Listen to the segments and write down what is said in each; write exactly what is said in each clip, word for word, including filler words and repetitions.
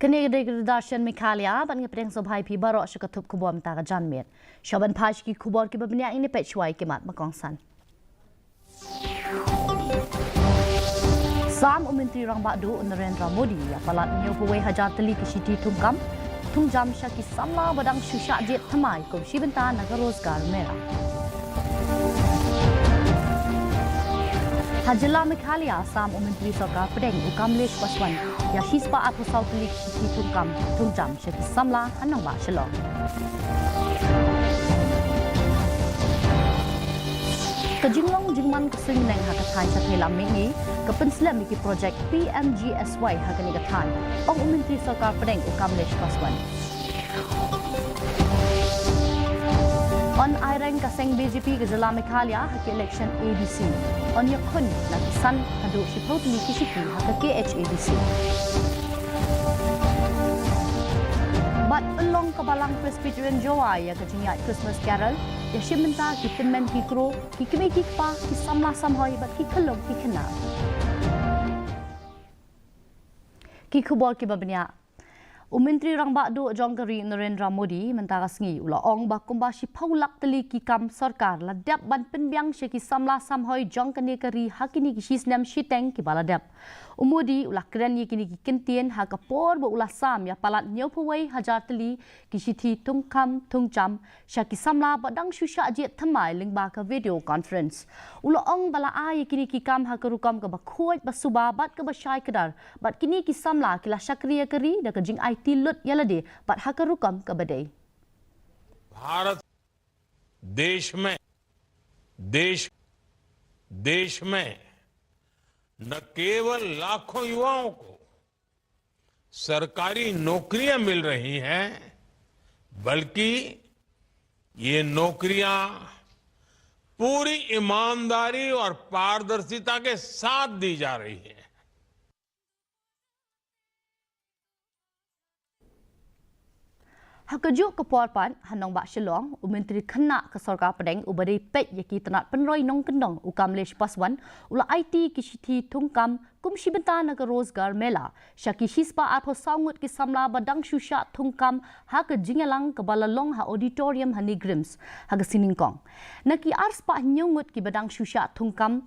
Kane ka dei ka Doordarshan Meghalaya, bad nga pdiang sngewbha ïa phi baroh sha ka thup khubor mynta ka janmiet. Sha ban phai sha ki khubor kiba bniah, ngin ïa peit shuwa ïa ki mat ba kongsan. Sam u Myntri Rangbah Duh u Narendra Modi ïa palat hynñiewphew wei hajar tylli ki shithi thungkam thungjam sha ki samla ba dang shu shah jied thymmai kum shi bynta na ka Rozgar Mela. Ha jylla Meghalaya, sam u Myntri Sorkar Pdeng u Kamlesh Paswan ïa shispah arphew saw tylli ki shithi thungkam thungjam sha ki samla ha nongbah Shillong. Ka jinglong jingman ka suiñbneng ha ka thaiñ Shatei Lam Mihngi ka pynslem ïa ki projek P M G S Y ha kane ka thaiñ, ong u Myntri Sorkar Pdeng u Kamlesh Paswan. Yn aireng ka seng B J P ka jylla Meghalaya ha ki election A D C. Yn ïakhun na ki san haduh shiphew tylli ki shithi ha ka K H A D C. Bad yn long ka Balang Presbyterian Jowai ïa ka jingïaid Christmas Carol, ïashim bynta ki tymmen ki kro, ki kmie ki kpa, ki samla samhoi bad ki khyllung ki khynnah. Ki khubor kiba bniah. U Myntri Rangbah Duh jong ka ri Narendra Modi mynta ka sngi u la ong ba kumba shiphew lak tylli ki kam sorkar la dep ban pynbiang sha ki samla samhoi jong kane ka ri ha kine ki shisnem shiteng kiba la dep. U Modi u la kren ïa kine ki kyntien ha ka por ba u la sam ïa palat hynñiewphew wei hajar tylli ki shithi thungkam thungjam sha ki samla ba dang shu shah jied thymmai lyngba ka video conference. U la ong ba la ai ïa kine ki kam ha ka rukom kaba khuid ba suba bad kaba shai kdar, bad kine ki samla ki la shakri ïa ka ri da ka jingaiti lut ïa lade bad ha ka rukom kaba dei. Bharat देश में देश देश में न केवल लाखों युवाओं को सरकारी नौकरियां मिल रही हैं, बल्कि ये नौकरियां पूरी ईमानदारी और पारदर्शिता के साथ दी जा रही है। Ha kajuh ka por pat, ha nongbah Shillong, u Myntri Khynnah ka Sorkar Pdeng uba dei peit ïa ki tnat pynroi nongkyndong u Kamlesh Paswan u la aiti ki shithi thungkam kum shi bynta na ka Rozgar Mela sha ki shispah arphew saw ngut ki samla ba dang shu shah thungkam ha ka jingïalang kaba la long ha auditorium ha NEIGRIHMS ha ka sngi Nyngkong. Na ki arspah hynñiew ngut kiba dang shu shah thungkam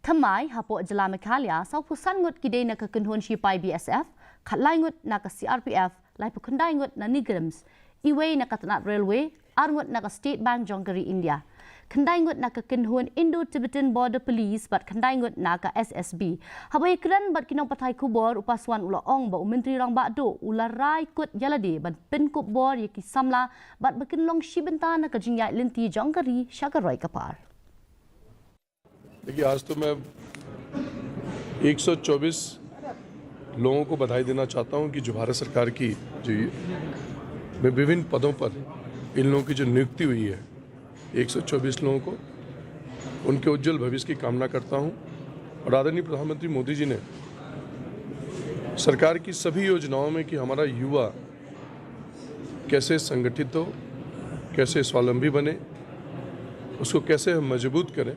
thymmai hapoh jylla Meghalaya, sawphew san ngut ki dei na ka kynhun shipai B S F, khatlai ngut na ka C R P F, laiphew khyndai ngut na NEIGRIHMS, iwei na ka tnat railway, ar ngut na ka State Bank jong ka ri India, khyndai ngut na ka kynhun Indo-Tibetan Border Police bad khyndai ngut na ka S S B. Haba ïakren bad ki nongpathai khubor, u Paswan u la ong ba u Myntri Rangbah Duh u la rai kut ïa lade ban pynkup bor ïa ki samla bad ba kin long shi bynta na ka jingïaid lynti jong ka ri sha ka roi ka par. देखिए, आज तो मैं एक सौ चौबीस लोगों को बधाई देना चाहता हूं कि जो भारत सरकार की जो ये, में विभिन्न पदों पर इन लोगों की जो नियुक्ति हुई है, एक सौ चौबीस लोगों को, उनके उज्जवल भविष्य की कामना करता हूं। और आदरणीय प्रधानमंत्री मोदी जी ने सरकार की सभी योजनाओं में कि हमारा युवा कैसे संगठित हो, कैसे स्वावलंबी बने, उसको कैसे हम मजबूत करें,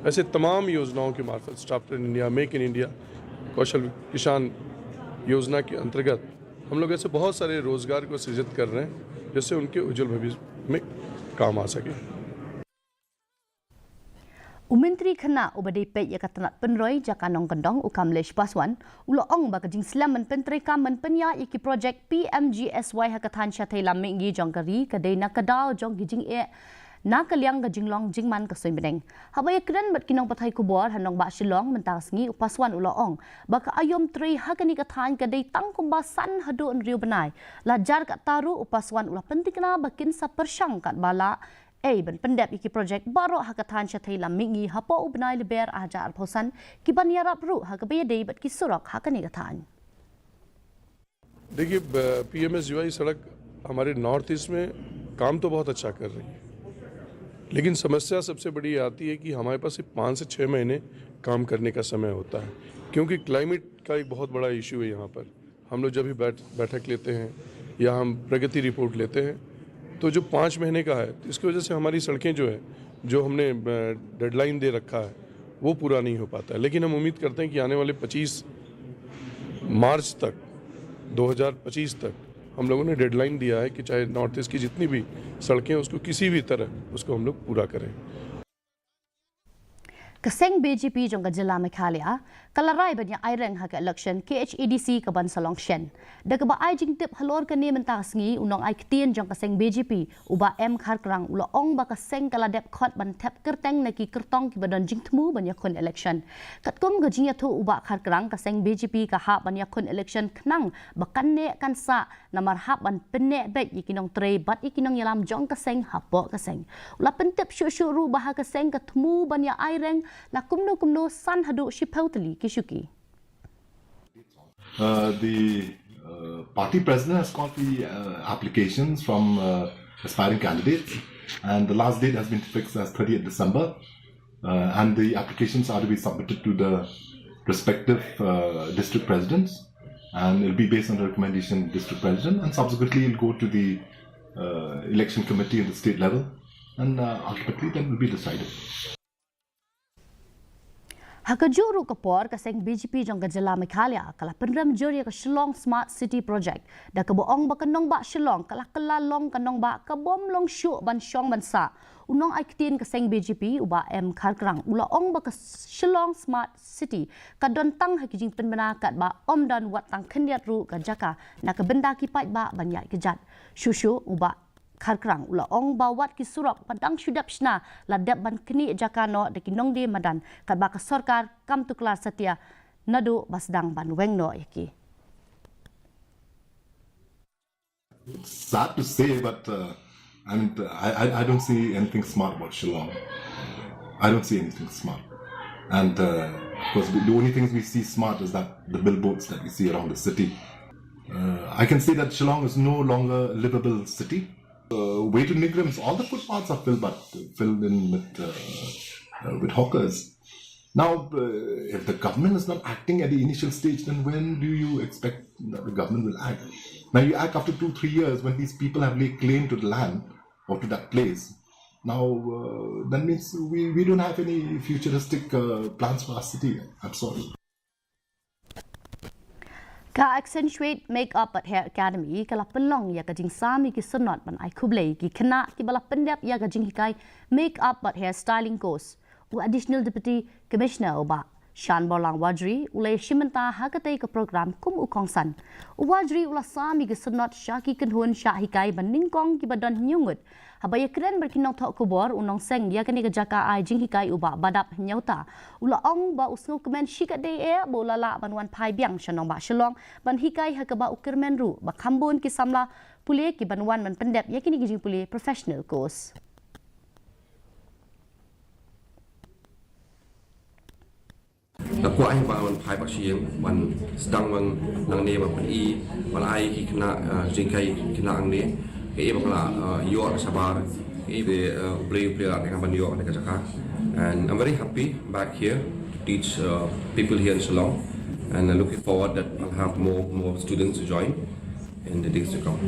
ऐसे तमाम योजनाओं के मार्फत, startup India, make in India, कौशल किसान योजना के अंतर्गत हम लोग ऐसे बहुत सारे रोजगार को सृजित कर रहे हैं, जिससे उनके उज्जवल भविष्य में काम आ सके। U Myntri Khynnah uba dei peit ïa ka tnat pynroi jaka nongkyndong u Kamlesh Paswan u la ong ba ka jingslem ban pyntreikam ban pynïaid ïa ki projek P M G S Y ha ka thaiñ Shatei Lam Mihngi jong ka ri ka dei na ka daw jong ki jingeh na ka liang ka jinglong jingman ka suiñbneng. Haba ïakren bad ki nongpathai khubor ha nongbah Shillong mynta ka sngi, u Paswan u la ong ba ka aïom trei ha kane ka thaiñ ka dei tang kumba san haduh hynriew bnai. La jar katta ruh, u Paswan u la pyntikna ba kin sa pyrshang katba lah ei ban pyndep ïa ki projek baroh ha ka thaiñ Shatei Lam Mihngi hapoh u bnai Lber ar hajar arphew san, ki ban ïarap ruh ha kaba ïadei bad ki surok ha kane ka thaiñ. देखिए, पीएमएसजीवाई सड़क हमारे north east में काम तो बहुत अच्छा कर रही है, लेकिन समस्या सबसे बड़ी आती है कि हमारे पास सिर्फ पाँच से छः महीने काम करने का समय होता है, क्योंकि क्लाइमेट का एक बहुत बड़ा इशू है यहाँ पर। हम लोग जब भी बैठ बैठक लेते हैं या हम प्रगति रिपोर्ट लेते हैं, तो जो पाँच महीने का है, तो इसकी वजह से हमारी सड़कें जो है, जो हमने डेडलाइन दे रखा है, वो पूरा नहीं हो पाता है। लेकिन हम उम्मीद करते हैं कि आने वाले पच्चीस मार्च तक दो हज़ार पच्चीस तक हम लोगों ने डेडलाइन दिया है कि चाहे नॉर्थ ईस्ट की जितनी भी सड़कें हैं, उसको किसी भी तरह उसको हम लोग पूरा करें। Ka seng B J P jong ka jylla Meghalaya ka la rai ban ïa aireng ha ka election K H A D C ka ban sa long shen. Da kaba ai jingtip halor kane mynta ka sngi, u nongai ktien jong ka seng B J P u Bah M Kharkrang u la ong ba ka seng ka la dep khot ban thep kyrteng na ki kyrtong kiba don jingthmu ban ïakhun election. Katkum ka jingïathuh u Bah Kharkrang, ka seng B J P ka hap ban ïakhun election khnang ba kan neh kan sah, namar hap ban pynneh beit ïa ki nongtrei bad ïa ki nongïalam jong ka seng hapoh ka seng. U la pyntip shuh shuh ruh ba ha ka seng ka thmu ban ïa aireng la kumno kumno san haduh shiphew tylli ki shuki. Uh, the uh, party president has got the uh, applications from uh, aspiring candidates, and the last date has been fixed as thirtieth December. Uh, and the applications are to be submitted to the respective uh, district presidents, and it'll be based on the recommendation of district president, and subsequently it'll go to the uh, election committee at the state level, and uh, ultimately that will be decided. Ha kajuh ruh ka por, ka seng B J P jong ka jylla Meghalaya ka la pynrem jur ïa ka Shillong Smart City Project da kaba ong ba ka nongbah Shillong ka la kylla long ka nongbah ka bym long shuh ban shong ban sah. U nongai ktien ka seng B J P u Bah M Kharkrang u la ong ba ka Shillong Smart City ka don tang ha ki jingpynbna katba ym don wat tang khyndiat ruh ka jaka na ka bynta ki paidbah ban ïaid kjat. Shuh shuh u Bah Kharkrang u la ong ba wat ki surok ba dang shu dep shna la dep ban knieh jaka noh da ki nongdie madan katba ka sorkar kam tuklar satia naduh ba sdang ban weng noh ïa ki. Sad to say, but uh, I mean, I, I don't see anything smart about Shillong. I don't see anything smart. And uh, of course, the, the only things we see smart is that the billboards that we see around the city. Uh, I can say that Shillong is no longer a livable city. Uh, way to Nigrims, all the footpaths are filled, but filled in with uh, uh, with hawkers. Now, uh, if the government is not acting at the initial stage, then when do you expect that the government will act? Now, you act after two, three years when these people have laid claim to the land or to that place. Now, uh, that means we, we don't have any futuristic uh, plans for our city. I'm sorry. Ka Accentuate Makeup bad Hair Academy ka la pynlong ïa ka jingsam ïa ki sanot ban ai khublei ïa ki khynnah kiba la pyndep ïa ka jinghikai makeup bad hair styling course. U Additional Deputy Commissioner u Bah Shanborlang Warjri u la ïashim bynta ha katei ka program kum u kongsan. U Warjri u la sam ïa ki sanot sha ki kynhun shah hikai ba nyngkong kiba don hynñiew ngut. Haba ïakren bad ki nongthoh khubor, u nongseng ïa kane ka jaka ai jinghikai u Bah Badap Hynñiewta u la ong ba u sngewkmen shikatdei eh ba u la lah ban wan phai biang sha nongbah Shillong ban hikai ha kaba u kyrmen ruh ba kham bun ki samla pule ki ban wan ban pyndep ïa kine ki jingpule professional course. Nga kwah ai ba wan phai bad sha ïing, wan sdang wan nangne, wan pyni, wan ai ki khynnah, eh, jinghikai khynnah hangne. Kaei ba ka la, eh, ïoh shabar, kaei ba, eh, U Blei, U Blei la ai nga ban ïoh na ka jaka. And I'm very happy back here to teach, uh, people here in Shillong. And I'm looking forward that I'll have more, more students to join in the days to come.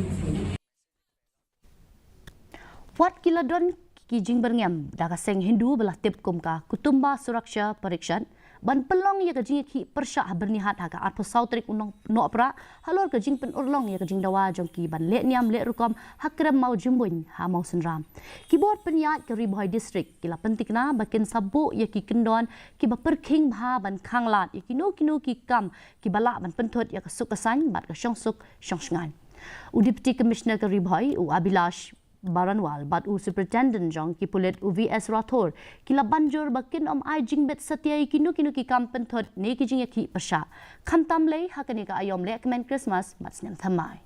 Wat ki la don ki jingbyrngem da ka seng Hindu ba la tip kum ka Kutumba Suraksha Parishad ban pynlong ïa ka jingïakhih pyrshah ha Byrnihat ha ka arphew saw tarik u Nohprah halor ka jingpynurlong ïa ka jingdawa jong ki ban leh niam leh rukom ha krem Mawjymbuin ha Mawsynram. Ki bor pynïaid ka Ri Bhoi District ki la pyntikna ba kin sa buh ïa ki kyndon kiba pyrkhing bha ban khanglad ïa kino kino ki kam kiba lah ban pynthut ïa ka suk ka saiñ bad ka shongsuk shongshngaiñ. U Deputy Commissioner ka Ri Bhoi u Abhilash Baranwal bad u Superintendent jong ki pulit u V S Rathore ki la ban jur ba kin ym ai jingbit satia ïa kino kino ki kam pynthut ne ki jingïakhih pyrshah, khamtam lei ha kane ka aïom lehkmen Christmas bad snem thymmai.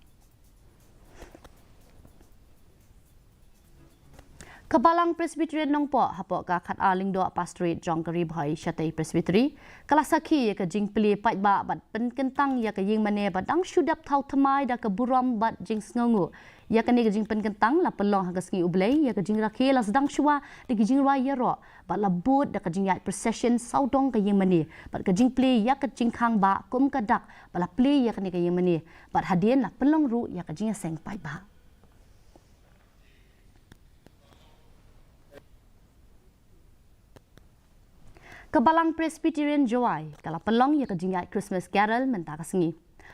Ka Balang Presbyterian Nongpoh hapoh ka khatar Lyngdoh Pastorate jong ka Ri Bhoi Shatei Presbytery ka la sakhi ïa ka jingplie paidbah bad pynkyntang ïa ka ïingmane ba dang shu dep thaw thymmai da ka burom bad jingsngewnguh. Ïa kane ka jingpynkyntang la pynlong ha ka sngi U Blei, ïa ka jingrakhe la sdang shuwa da ki jingrwai ïaroh bad la bud da ka jingïaid procession sawdong ka ïingmane bad ka jingplie ïa ka jingkhang bah kum ka dak ba la plie ïa kane ka ïingmane bad hadien la pynlong ruh ïa ka jingïaseng paidbah. Ka Balang Presbyterian Jowai ka la pynlong ïa ka jingïaid Christmas Carol mynta ka sngi.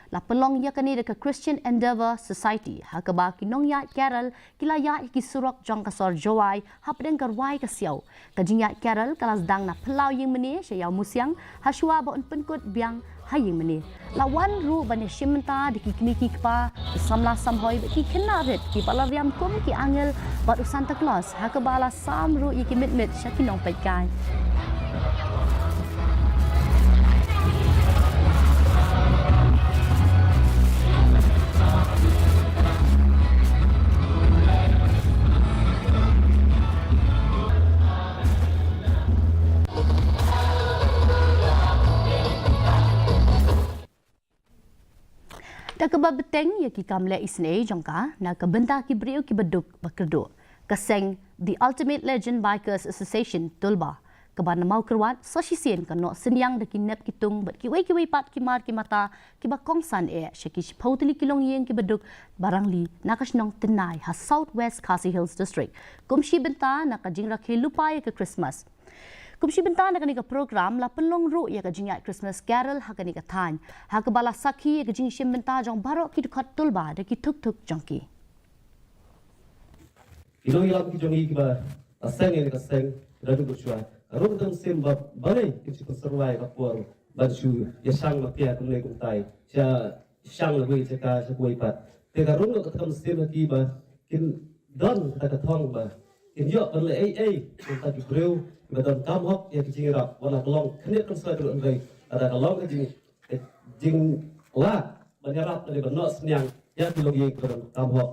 La pynlong ïa kane da ka Christian Endeavour Society, ha kaba ki nongïaid carol ki la ïaid ïa ki surok jong ka sor Jowai hapdeng ka rwai ka siaw. Ka jingïaid carol ka la sdang na phyllaw ïingmane sha Ïawmusiang, ha shuwa ba un pynkut biang ha ïingmane. La wan ruh ban ïashim bynta da ki kmie ki kpa, ki samla samhoi bad ki khynnah rit kiba la riam kum ki angel bad u Santa Claus, ha kaba la sam ruh ïa ki mitmit sha ki nongpeitkai. Da kaba bteng ïa ki kam leh isynei jong ka, na ka bynta ki briew kiba duk ba kyrduh, ka seng The Ultimate Legend Bikers Association Tulba, kaba na Mawkyrwat, sa shisien ka noh synñiang da ki nep ki tung bad kiwei kiwei pat ki mar ki mata kiba kongsan eh sha ki shiphew tylli ki longïing kiba duk ba rangli na ka shnong Tynnai ha South West Khasi Hills District, kum shi bynta na ka jingrakhe lypa ïa ka Christmas. Kum shi bynta na kane ka program la pynlong ruh ïa ka jingïaid Christmas Carol ha kane ka thaiñ, ha kaba la sakhi ïa ka jingshim bynta jong baroh ki dkhot Tulba da ki thuk thuk jong ki. Ki nongïalam ki jong ngi kiba la seng ïa ka seng, ki la duk shuwa. Ka rung ka mynsiem ba balei kin shu pynshyrwai ka por ban shu ïashang ma pia kumne kumtai, sha shang la wei jaka sha kawei pat. Te ka rung ka kam mynsiem ha ki ba kin don kata ka thong ba kin ïoh ban leh ei ei, kumta ki briew kiba don kam hok ïa ki jingïarap, wat la ka long khyndiat khynsoit ruh hynrei lada ka long ka jing, ka jinglah ban ïarap lane ban noh synñiang ïa ki longïing kiba don kam hok.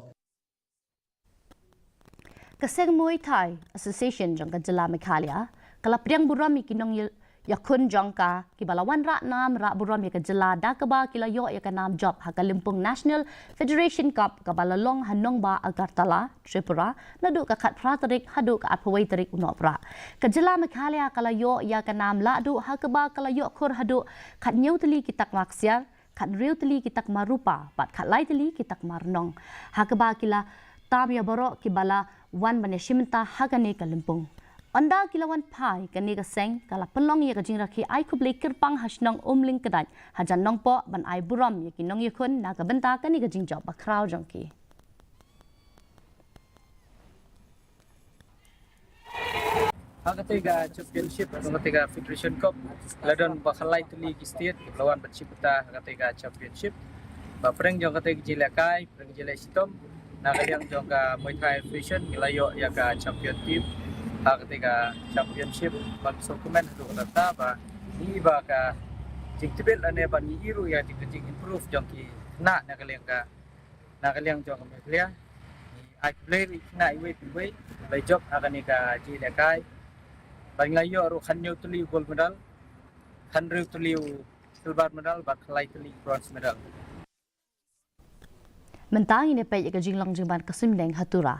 Ka seng Muay Thai Association jong ka jylla Meghalaya ka la pdiang burom ïa ki nongïakhun jong ka kiba la wanrah nam rah burom ïa ka jylla da kaba ki la ïoh ïa ka nam jop ha ka lympung National Federation Cup kaba la long ha nongbah Agartala, Tripura, naduh ka khatphra tarik haduh ka arphew wei tarik u Nohprah. Ka jylla Meghalaya ka la ïoh ïa ka nam lahduh ha kaba ka la ïoh khur haduh khathynñiew tylli ki takma ksiar, khathynriew tylli ki takma rupa bad khatlai tylli ki takma rnong, ha kaba ki la tam ïa baroh kiba la wan ban ïashim bynta ha kane ka lympung. Ynda ki la wan phai, kane ka seng ka la pynlong ïa ka jingrakhe ai khublei kyrpang ha shnong Umlyngkdait hajan Nongpoh ban ai burom ïa ki nongïakhun na ka bynta kane ka jingjop bakhraw jong ki. Ha katei ka championship, ha katei ka Federation Cup, la don ba khatlai tylli ki state kiba la wan ban shim bynta ha katei ka championship. Ba pdeng jong katei ka jingïalehkai, pdeng jingïaleh shitom na ka liang jong ka Muay Thai Federation, ngi la ïoh ïa ka champion team ha katei ka championship. Ban sngewkmen haduh katta ba ngi i ba ka jingtbit lane ba ngi i ruh ïa ka jing improve jong ki khynnah na ka liang ka na ka liang jong ka Meghalaya. Ngi ai khublei ïa ki khynnah iwei pa iwei ba la jop ha kane ka jingïalehkai. Ba ngi la ïoh ruh khathynñiew tylli u gold medal, khathynriew tylli u silver medal bad khatlai tylli u bronze medal. Mynta ngin ïa peit ïa ka jinglong jingman ka suiñbneng ha Tura.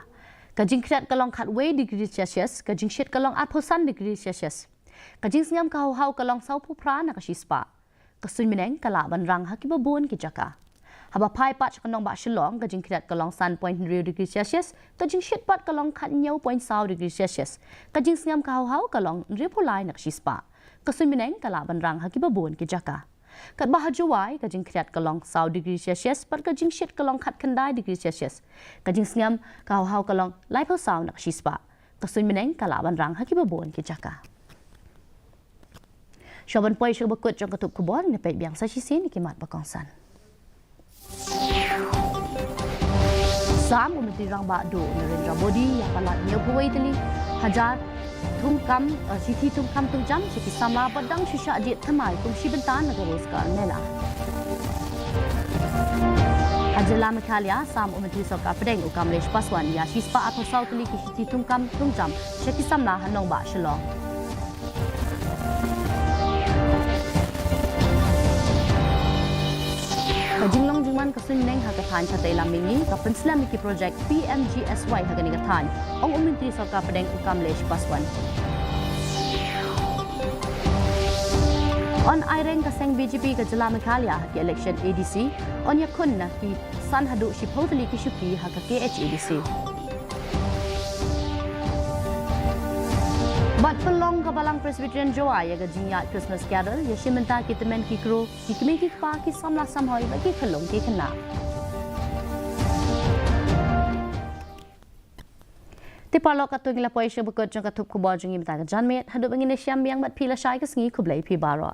Ka jingkhriat ka long khatwei degree Celsius, ka jingshit ka long arphew san degree Celsius. Ka jingsngem ka hawhaw ka long sawphew phra na ka shispah. Ka suiñbneng ka lah ban rang ha kiba bun ki jaka. Haba phai pat sha ka nongbah Shillong, ka jingkhriat ka long san point hynriew degree Celsius, ka jingshit pat ka long khathynñiew point saw degree Celsius. Ka jingsngem ka hawhaw ka long hynriewphew lai na ka shispah. Ka suiñbneng ka lah ban rang ha kiba bun ki jaka. Katba ha Jowai, ka jingkhriat ka long saw degree Celsius bad ka jingshit ka long khatkhyndai degree Celsius. Ka jingsngem ka hawhaw ka long laiphew saw na ka shispah. Ka suiñbneng ka lah ban rang ha kiba bun ki jaka. Shuwa ban poi sha kaba kut jong ka tup khubor, ngin ïa peit biang sa shisien ïa ki mat ba kongsan. Sam u Myntri Rangbah Duh Narendra Modi ïa palat hynñiewphew wei tylli hajar thungkam, eh, shithi thungkam thungjam sha ki samla ba dang shu shah jied thymmai kum shi bynta na ka Rozgar Mela. Ha jylla Meghalaya, sam u Myntri Sorkar Pdeng u Kamlesh Paswan ïa shispah arphew saw tylli ki shithi thungkam thungjam sha ki samla ha nongbah Shillong. Ka jinglong jingman ka suiñbneng ha ka thaiñ Khateilam mihngi ka pynslem ïa ki projek P M G S Y ha kane ka thaiñ, ong u Myntri Sorkar Pdeng u Kamlesh Paswan. Yn aireng ka seng B J P ka jylla Meghalaya ha ki election A D C, yn ïakhun na ki san haduh shiphew tylli ki shuki ha ka K H A D C. Bad pynlong ka Balang Presbyterian Jowai ïa ka jingïaid Christmas Carol ïa shi bynta ki tymmen ki kru, ki kmie ki kpa, ki samla samhoi bad ki khyllung ki khynnah. Te paralok, katto ngi la poi sha ba kut jong ka thup khubor jong ngi mynta ka janmiet. Haduh ba ngin ïashem biang bad phi lashai ka sngi, khublei phi baroh.